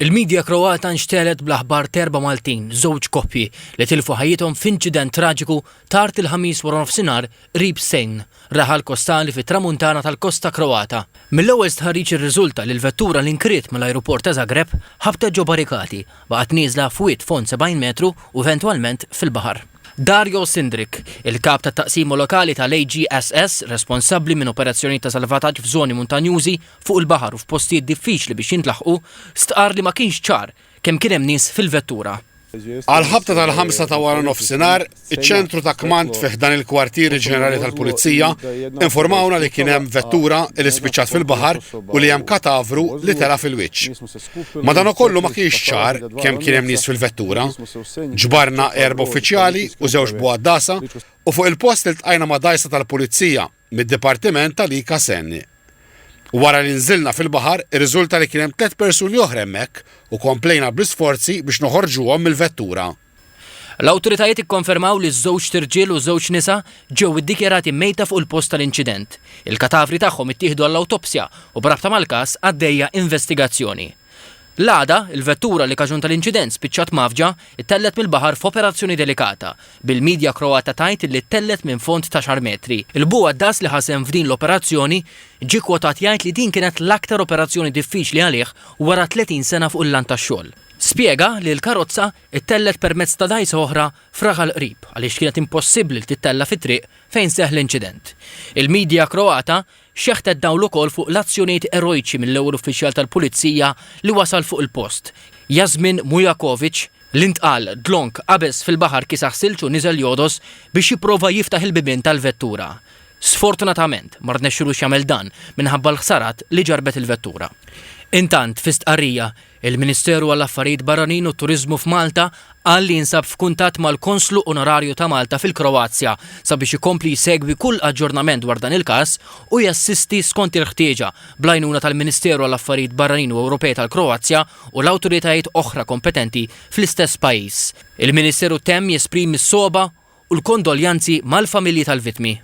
Il-midja Kroata nxtegħlet bl-aħbar t'erba' Maltin, żewġ koppji, li tilfu ħajjithom f'inċident traġiku tard il-Ħamis waranofsinhar qrib Senj, raħal kostali fit-Tramuntana tal-kosta Kroata. Mill-ewwel stħarriġ irriżulta li l-vettura li nkriet mill-ajruport ta' Zagreb ħabtet ġo barrikati, baqgħet nieżla f'wied fond 70 metru u eventwalment fil-baħar. Dario Sindric, il-kap tat-taqsima lokali tal-AGSS responsabbli minn operazzjonijiet ta' salvataġġ f'żoni muntanjużi, fuq il-baħar u f'postijiet diffiċli biex jintlaħqu, stqarr li ma kienx ċar kemm kien hemm nies fil-vettura. Għall-ħabta tal-ħamsa ta' waranofsinhar, iċ-ċentru ta' kmand fi ħdan il-Kwartieri Ġenerali tal-Pulizija informawna li kien hemm vettura li spiċċat fil-baħar u li hemm katavru li tela' fil-wiċċ. Madankollu ma kienx ċar kemm kien hemm nies fil-vettura. Ġbarna erba' uffiċjali u żewġ bugħaddasa u fuq il-post iltqajna ma' dgħajsa tal-Pulizija mid-Dipartiment tal-IKSN. Wara li nżilna fil-baħar, irriżulta li kien hemm tlett persuni oħra hemmhekk u komplejna bl-isforzi biex noħorġuhom mill-vettura. L-awtoritajiet ikkonfermaw li żewġt irġiel u żewġ nisa ġew iddikjarati mejta fuq il-post tal-inċident. Il-katavri tagħhom ittieħdu għall-awtopsja u b'rabta mal-każ għaddejja investigazzjoni. L-għada, il-vettura li kaġun tal-inċident spiċċat mgħaffġa, ittellgħet mill-baħar f'operazzjoni delikata, bil-media Kroata tgħid li ttellgħet minn fond t'għaxar metri. Il-bugħaddas li ħa sehem f'din l-operazzjoni ġie kwotat jgħid li din kienet l-aktar operazzjoni diffiċli għalih wara 30 sena fuq il-lant tax-xogħol. Spjega li l-karozza ttellgħet permezz ta' dgħajsa oħra f'raħal qrib għaliex kienet impossibbli li tittella' fit-triq fejn seħħ l-inċident. Il-media Kroata Xeħtet dawl ukoll fuq l-azzjonijiet erojċi mill-ewwel uffiċjal tal-pulizija li wasal fuq il-post, Jasmin Mujakovic, li ntqal dlonk qabeż fil-baħar kiesaħ silġ u niżel jogħdos biex jipprova jiftaħ il-bibien tal-vettura. Sfortunatament, ma rnexxilux jagħmel dan minħabba l-ħsarat li ġarrbet il-vettura. Intant, fi stqarrija, Il-Ministeru għall-Affarijiet Barranin u t-Turiżmu f'Malta qal li jinsab f'kuntatt mal-Konslu Onorarju ta' Malta fil-Kroazja sabiex ikompli jsegwi kull aġġornament dwar dan il-każ u jassisti skont il-ħtieġa bl-għajnuna tal-Ministeru għall-Affarijiet Barranin u Ewropej tal-Kroazja u l-awtoritajiet oħra kompetenti fl-istess pajjiż. Il-Ministeru temm jesprimi s-sogħba u l-kondoljanzi mal-familji tal-vittmi.